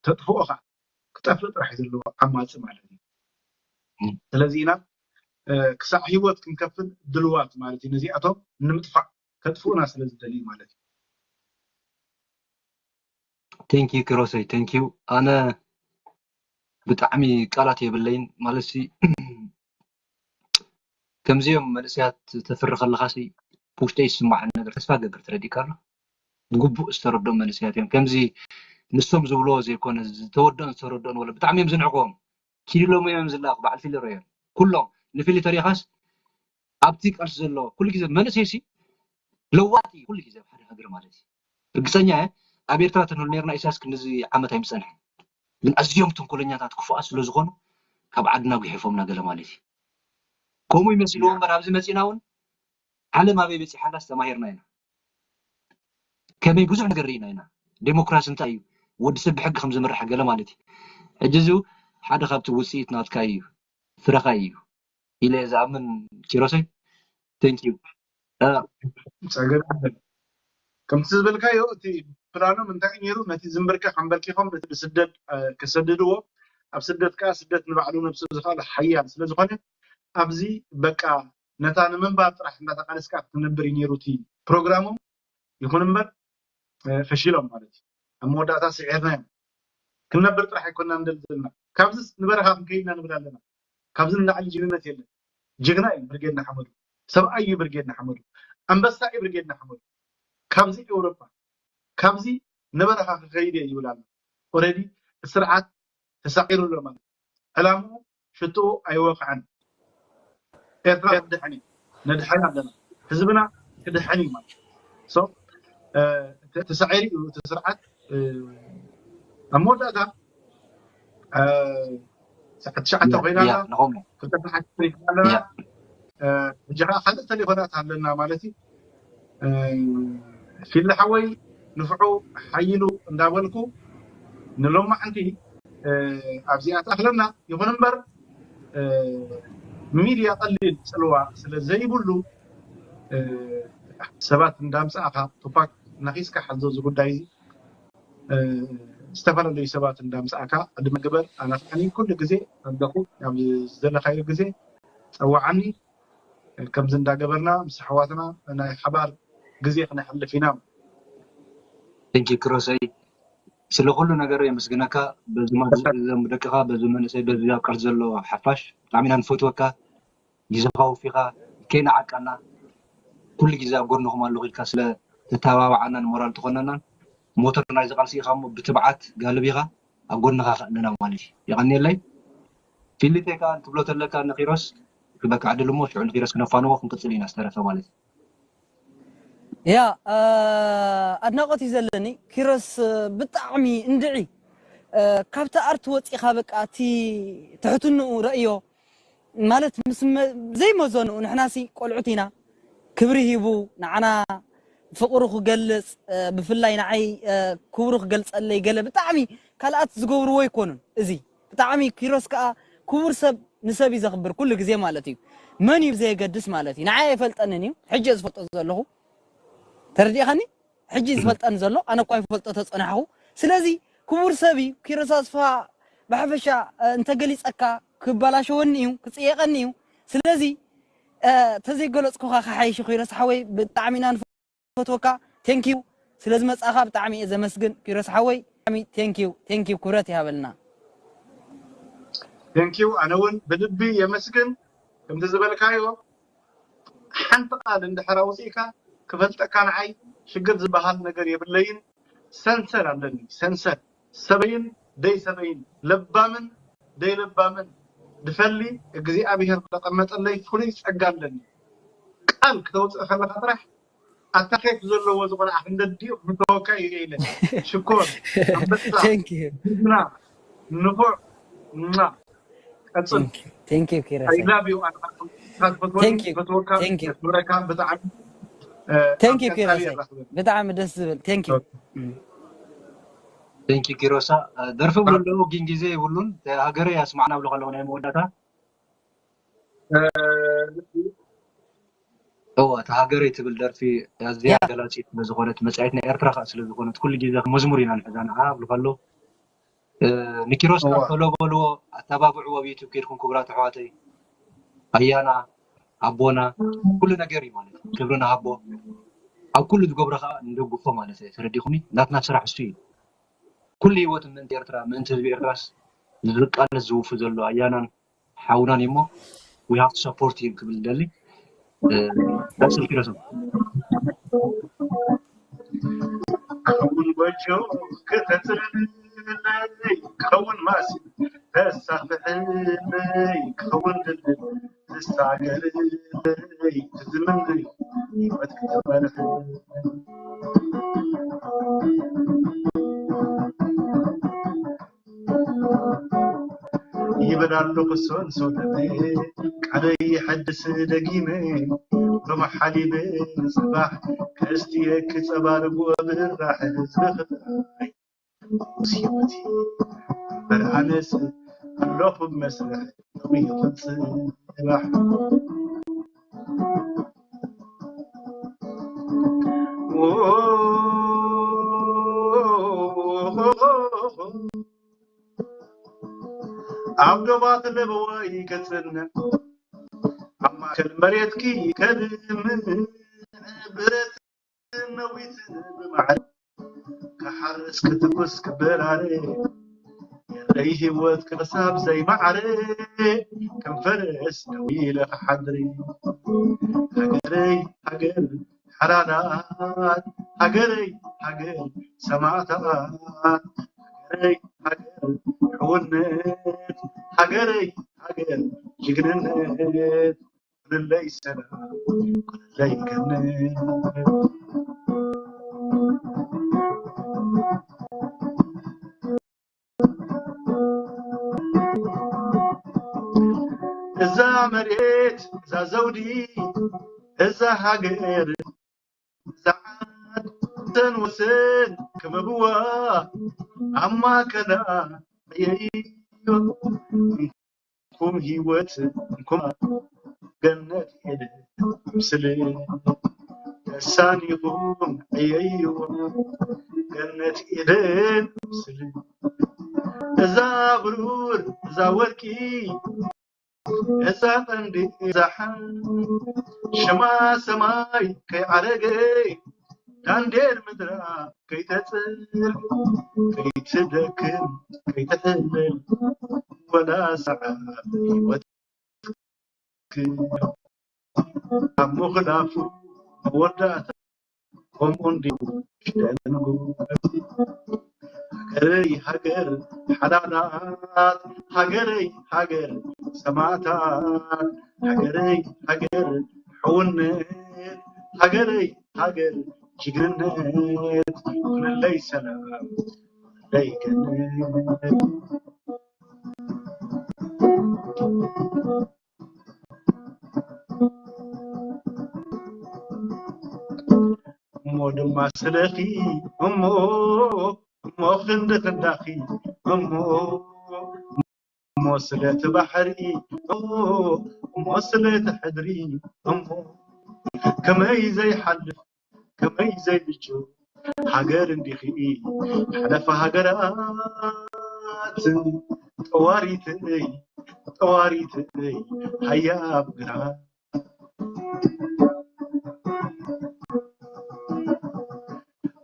ተጥፍኦ ከዓ ክጠፍእ ጥራሕ እዩ ዘለዎ ዓማፂ ማለት እዩ። ስለዚ ኢና ክሳዕ ሂወት ክንከፍል ድልዋት ማለት እዩ። ነዚኣቶም ንምጥፋእ ከጥፍኡና ስለ ዝደልዩ ማለት እዩ። Thank you ኪሮሰይ thank you። ኣነ ብጣዕሚ ቃላት የብለይን ማለት ሲ ከምዚኦም መንእሰያት ተፍሪ ከለኻ ሲ ብውሽጠይ ዝስማዓኒ ነገር ተስፋ ገብር ተረዲእካ ኣሎ። ብግቡእ ዝተረድኦም መንእሰያት እዮም። ከምዚ ንሶም ዝብልዎ ዘይኮነ ዝተወደኦን ዝተረድኦን ወለ ብጣዕሚ እዮም ዝንዕቅዎም። ኪድ ኢሎም እዮም ዝላእኩ በዓል ፊሊ ሮዮም ኩሎም ንፊሊ ተሪኻስ ኣብቲ ቃልሲ ዘሎ ኩሉ ግዜ መንእሰይ ሲ ለዋጢ ኩሉ ግዜ ኣብ ሓደ ሃገር ማለት እዩ። ርግፀኛ እየ ኣብ ኤርትራ ተንህሉ ነርና ኢሳያስ ክንዚ ዓመት ኣይምፀንሐን። ግን ኣዝዮም ተንኮለኛታት ክፉኣት ስለ ዝኾኑ ካብ ዓድና ጉሒፎምና ገለ ማለት እዩ። ከምኡ ይመስልዎ እምበር ኣብዚ መፂና እውን ዓለም ኣበይ በፂሓላስ ተማሂርና ኢና። ከመይ ብዙሕ ነገር ርኢና ኢና። ዴሞክራሲ እንታይ እዩ? ወዲ ሰብ ብሕጊ ከም ዝምራሕ ገለ ማለት እዩ። ሕጂ እዚ ሓደ ካብቲ ውፅኢት ናትካ እዩ፣ ፍረኻ እዩ ኢለ ዝኣምን ኪሮሰይ። Thank you። ጸገም የለን። ከምቲ ዝበልካዮ እቲ ፕላኖም እንታይ እዩ ነይሩ? ነቲ ዝንብርከኽ ኣንበርኪኾም ነቲ ብስደት ክሰድድዎ፣ ኣብ ስደት ከኣ ስደት ንባዕሉ ነብሱ ዝኽኣለ ሓያል ስለ ዝኾነ ኣብዚ በቃ ነታ ንምንባር ጥራሕ እንዳተቃለስካ ክትነብር እዩ ነይሩ እቲ ፕሮግራሞም። ይኹን እምበር ፈሺሎም ማለት እዩ። ኣብ መወዳእታ ስዒርናዮም። ክንነብር ጥራሕ ኣይኮና ንደሊ ዘለና። ካብዚ ንበረኻ ክንከይድ ኢና ንብል ኣለና። ካብዚ ንላዕሊ ጅግንነት የለን። ጅግና እዩ ብርጌድ ንሓመዱ። ሰብኣይ እዩ ብርጌድ ንሓመዱ። ኣንበሳ እዩ ብርጌድ ንሓመዱ። ካብዚ ኤውሮጳ ካብዚ ንበረኻ ክኸይድ እየ ይብል ኣሎ። ኦረዲ ስርዓት ተሳዒሩ ኣሎ ማለት እዩ። ዕላምኡ ሽትኡ ኣይወቕዐን። ኤርትራ ክትድሕን እዩ። ነድሕን ኣለና። ህዝብና ክድሕን እዩ ማለት እዩ። So ተሳዒሩ እዩ እቲ ስርዓት ኣብ መወዳእታ ሰዓት ትሽዓተ ኮይና ኣላ። ክልተ ሰዓት ትሪፍ ኣለና። ሕጂ ከዓ ካልእ ተሌፎናት ኣለና ማለት እዩ። ፊሊ ሓወይ ንፍዑ ሓይሉ እንዳበልኩ ንሎማዓንቲ ኣብዚኣ ትኣኽለና። ይኹን እምበር ሚድያ ቀሊል ፅልዋ ስለ ዘይብሉ ሰባት እንዳምፃእኻ ቱፓክ ነኺስካ ሓዞ እዚ ጉዳይ እዚ ዝተፈላለዩ ሰባት እንዳምፃእካ ዕድመ ግበር። ኣነ ከዓ ኩሉ ግዜ ኣለኹ ኣብ ዝደለኻዮ ግዜ ፀዋዓኒ። ከምዚ እንዳገበርና ምስ ኣሕዋትና ናይ ሓባር ግዜ ክነሕልፍ ኢና። Thank you ኪሮሰይ ስለ ኩሉ ነገር የመስግነካ። በዚ ደቅኻ በዚ መንእሰይ በዚ ኣብ ቃልሲ ዘሎ ሓፋሽ ብጣዕሚ ኢና ንፈትወካ። ግዜኻ ወፊኻ ከይነዓቃና ኩሉ ግዜ ኣብ ጎድንኹም ኣለኹ ኢልካ ስለ ተተባባዓናን ሞራል ትኾነናን ሞተር ናይዚ ቃልሲ ኢኻ እሞ ብትብዓት ጋልብ ኢኻ ኣብ ጎንኻ ኣለና ማለት እዩ። የቐንየለይ። ፊሊፔ ከኣ ትብሎ ተለካ ንኪሮስ ክበካ ዕድል እሞ ሽዑ ንኪሮስ ክነፋንዎ ክንቅጽል ኢና ዝተረፈ ማለት እዩ። ያ ኣድናቆት እዩ ዘለኒ ኪሮስ። ብጣዕሚ እንድዒ ካብቲ ኣርት ወፂኻ በቃ እቲ ትሕትንኡ ረእዮ ማለት ምስ ዘይመዘንኡ ንሕናሲ ቆልዑት ኢና። ክብሪ ሂቡ ንዓና ፍቅሩ ክገልፅ፣ ብፍላይ ንዓይ ክብሩ ክገልፀለይ ገለ ብጣዕሚ ካልኣት ዝገብርዎ ኣይኮኑን። እዚ ብጣዕሚ ኪሮስ ከዓ ክቡር ሰብ ንሰብ እዩ ዘኽብር ኩሉ ግዜ ማለት እዩ። መን እዩ ብዘየገድስ ማለት እዩ። ንዓይ ኣይፈልጠንን እዩ፣ ሕጂ እየ ዝፈልጦ ዘለኹ። ተረዲእኻኒ? ሕጂ እዩ ዝፈልጠኒ ዘሎ፣ ኣነ እኳ ይፈልጦ ተፀናሕኹ። ስለዚ ክቡር ሰብ እዩ ኪሮስ ኣስፍሃ። ብሓፈሻ እንተገሊፀካ ክበላሸወኒ እዩ፣ ክፅየቀኒ እዩ። ስለዚ ተዘይገለፅኩኻ ክሓይሽ እዩ። ኪሮስ ሓወይ ብጣዕሚ ኢና ንፈትወካ። ቴንኪዩ ስለዝመፃእኻ ብጣዕሚ እየ ዘመስግን ኪሮስ ሓወይ። ብጣዕሚ ቴንኪዩ ቴንኪዩ፣ ክብረት ይሃበልና። ቴንኪዩ ኣነ እውን ብልቢ የመስግን። ከምቲ ዝበልካዮ ሓንቲ ቃል እንድሕር ኣውፂእካ ክፈልጠካ ንዓይ ሽግር ዝበሃል ነገር የብለይን። ሰንሰር ኣለኒ ሰንሰር፣ ሰበይን ደይ ሰበይን፣ ለባምን ደይ ለባምን ድፈሊ እግዚኣብሔር ዘቐመጠለይ ፍሉይ ፀጋ ኣለኒ። ቃል ክተውፅእ ከለካ ጥራሕ ኣታ ኬፍ ዘለዎ ዝኮነ ኣፍንደዲኡ ምተወካ እዩ ኢለ ሽኮር ኣንበሳ Thank you. ጅግና ንፉዕ ማ ቀፅል Thank you. Thank you, ኪሮስ። I love you ኣነ Thank you. ፈትወካ Thank you. ክብረካ ብጣዕሚ Thank you, ኣብ ቀፃሊ ኪሮስ። የራኽበና። ብጣዕሚ ደስ ዝብል። Thank you. Thank you ኪሮሳ። ደርፊ እውን ኣለዎ ግን ግዜ የብሉን። ሃገረይ ኣስማዕና ብሎ ከለኹ ናይ መወዳእታ። እዋ፣ እታ ሃገረይ ትብል ደርፊ ኣዝያ ያ። ገላጺት ስለዝኾነት፣ መጻኢት ናይ ኤርትራ ከኣ ስለዝኾነት፣ ኩሉ ግዜ ከም መዝሙር ኢና ንሕዛ ንዓ እብሉ ከለዉ፣ እ፣ ንኪሮስ ከኣ እዋ። ቶሎ በልዎ፣ ኣተባብዕዎ ኣብ ዩቱብ ኬድኩም ክቡራት ኣሕዋተይ። ኣያና፣ ኣቦና፣ ኩሉ ነገር እዩ ማለት እዩ። ክብሪ ንሃቦ። ኣብ ኩሉ ዝገብሮ ከኣ ንደግፎ ማለት እዩ። ተረዲኹኒ? ናትና ስራሕ እሱ እዩ። ኩሉ ህይወቱ ምእንቲ ኤርትራ፣ ምእንቲ ህዝቢ ኤርትራስ ዝቃለስ ዝውፉ ዘሎ ኣያናን ሓውናን እሞ we have to support him ክብል ደሊ። እ፣ ቀጽል ኪሮስ። ክኸውን ጎጆ ከተጽርለይ፣ ክኸውን ማስ ተሳፍሕለይ፣ ክኸውን ድልድል ትሳገርለይ፣ ትዝምነይ ህይወት ክትመርሕ። ይበል ኣለኹ ሶንሶ ደሜ፣ ቃለይ ይሐድስ ደጊመ፣ ሎሚ ሓሊበ ንጽባሕ ከስትየኪ ጸባ ርግኦ ብራሕ ህዝቢ ክጥራይ። ንጉስ ህይወት እምበር ኣነስ ኣለኹ ብመስርሕ ሎሚ ይኹን ጽባሕ። ኣብ ዶባት ለበዋይ ከጽንዕ ኣብ ማእከል መሬትኪ ከድምዕ ብረት ነዊት ብማዕረ ክሓርስ ክትኩስ ክበራረ የለይ ህይወት ክሳብ ዘይማዕረ ከም ፈረስ ደው ኢለ ክሓድሪ ሃገረይ ሃገር ሓላላት ሃገረይ ሃገር ሰማእታት ሃገረይ ሃገር ሕውነት ሃገረይ ሃገር ጅግንነት ኩልለይ ሰላም ኩልለይ ገነት። እዛ መሬት እዛ ዘውዲ እዛ ሃገር እዛ ዓድ ወሰን ወሰን ክበብዋ ኣብ ማእከላ የዮ። እንኩም ህይወት እንኩም ገነት ኤደን ምስል ተሳኒኹም ዕየይዎ ገነት ኤደን ምስል እዛ ብሩር እዛ ወርቂ እዛ ቀንዲ እዛ ሓ ሽማ ሰማይ ከይዓረገ ዳንዴር ምድራ ከይተጽል ከይትደክም ከይትሕልል ወላ ሰዓት ህይወትክ ኣብ ምኽላፉ መወዳእታ ከምኡ እንዲዩ ደንጉ። ሃገረይ ሃገር ሓላላት፣ ሃገረይ ሃገር ሰማእታት፣ ሃገረይ ሃገር ሕውነት፣ ሃገረይ ሃገር ጅግንነት፣ ኩነለይ ሰላም፣ ኩነለይ ገነት። እሞ ድማ ስለኺ፣ እሞ፣ እሞ ክንዲ ክንዳኺ፣ እሞ፣ እሞ ስለቲ ባሕሪ፣ እሞ፣ እሞ ስለቲ ሕድሪ፣ እሞ ከመይ ዘይሓልፍ፣ ከመይ ዘይብጆ፣ ሃገር እንዲኺ ሓለፋ ሃገራት፣ ጠዋሪትይ፣ ጠዋሪትይ፣ ሃያብ ግራት።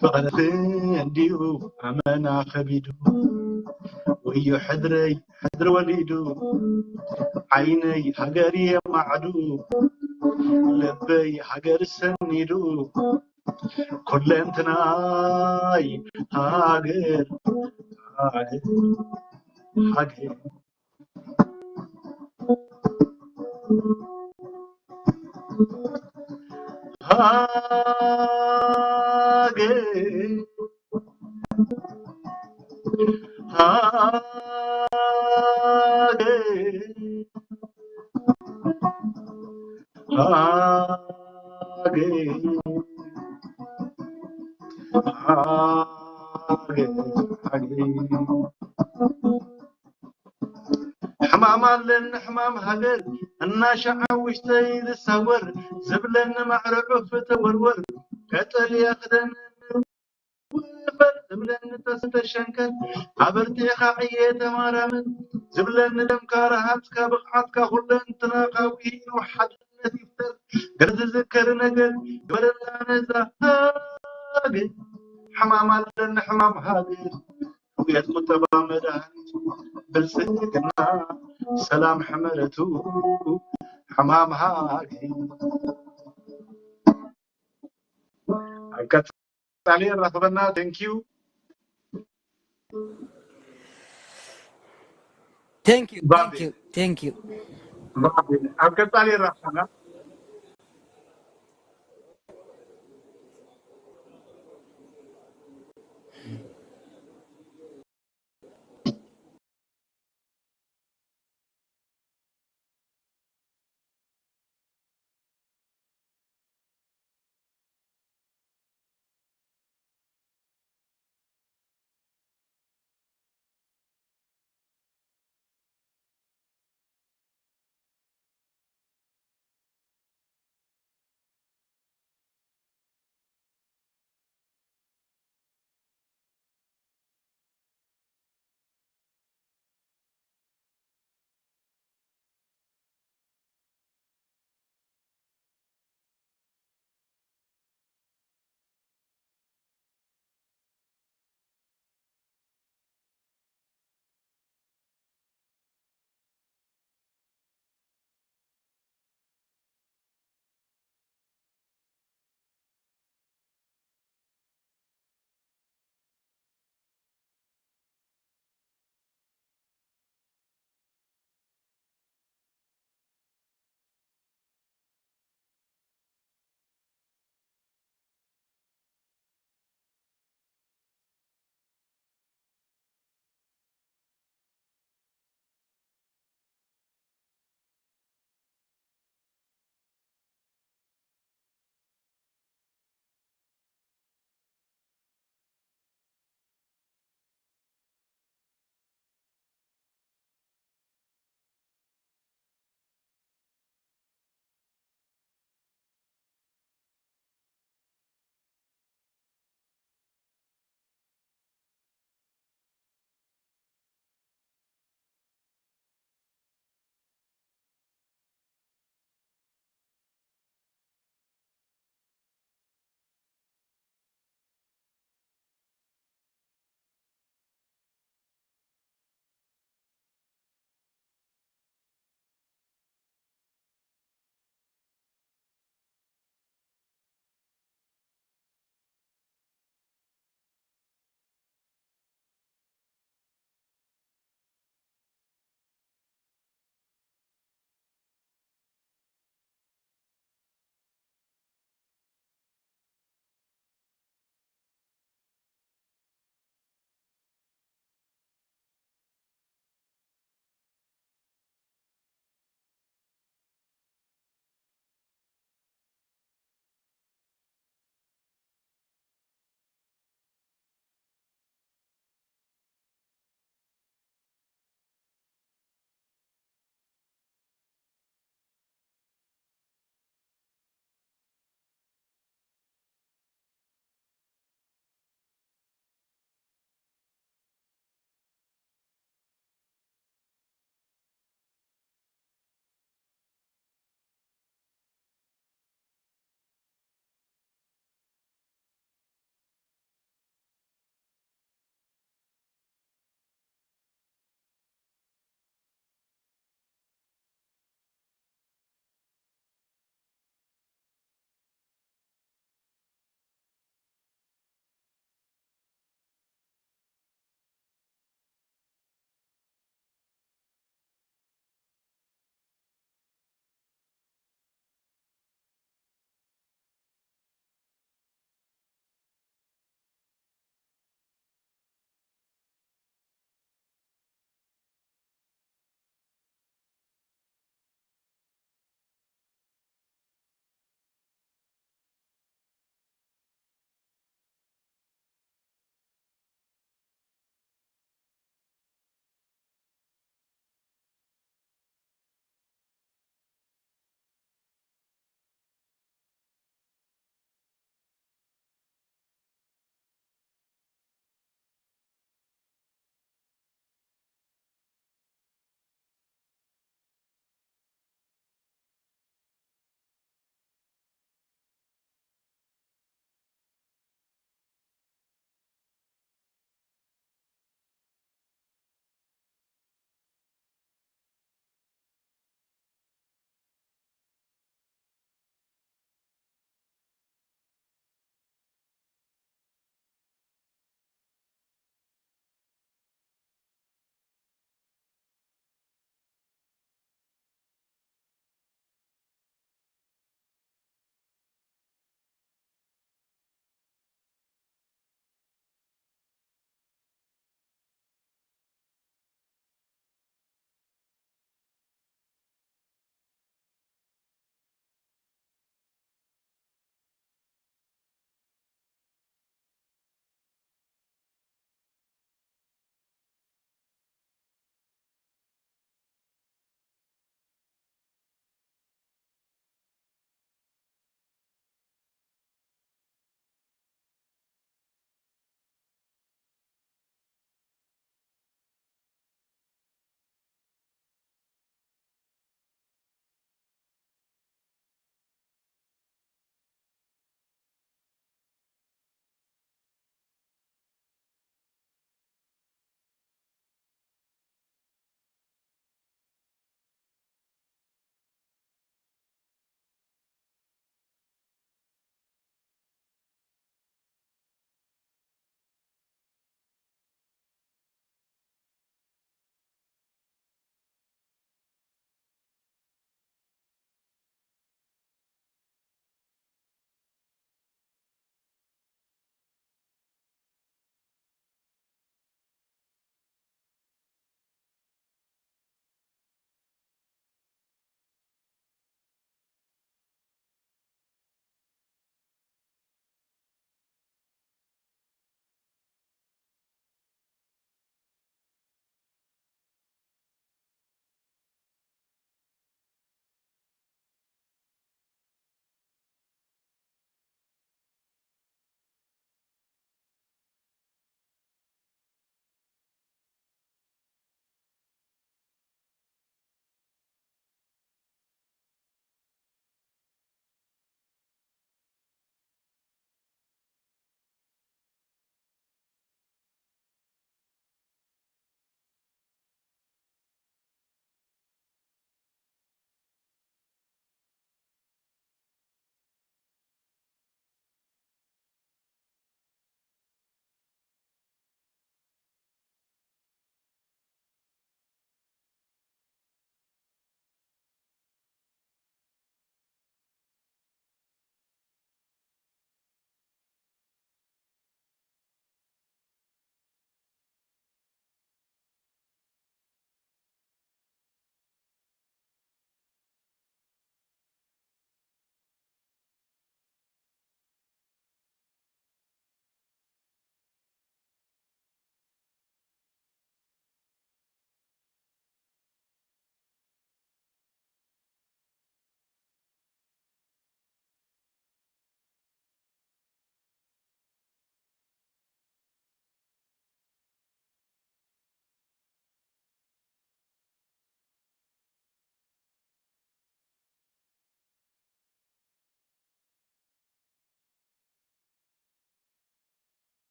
ፍቕርኺ እንዲዩ ኣመና ከቢዱ፣ ወዮ ሕድረይ ሕድሪ ወሊዱ፣ ዓይነይ ሃገር የማዕዱ፣ ልበይ ሃገር ሰኒዱ፣ ኩለንትናይ ሃገር፣ ሃገር፣ ሃገር። ሃገር፣ ሃገር፣ ሃገር፣ ሃገር፣ ሃገር። ሕማም ኣለኒ ሕማም ሃገር፣ እናሸዓ ውሽጠይ ዝሳወር፣ ዝብለኒ ማዕረ ዑፍ ተወርወር፣ ቀጠልያ ክደን ውፈር፣ ዝብለኒ ተስተሸንከር፣ ኣበርቲዕኻ ዕየ ተማራመር፣ ዝብለኒ ደምካ ረሃጽካ ብቕዓትካ ኩለንትናኻ ውሂዱ ሓድነት ይፍጠር፣ ገለ ዝዝከር ነገር ግበረላ ነዛ ሃገር፣ ሕማም ኣለኒ ሕማም ሃገር። ሕውየት ቁጠባ መድሃኒቱ ብልጽግና ሰላም ሕመረቱ ሕማም ሃገር። ኣብ ቀጻሊ የራኽበና። Thank you። Thank you, thank you, thank you። ኣብ ቀጻሊ የራኽበና።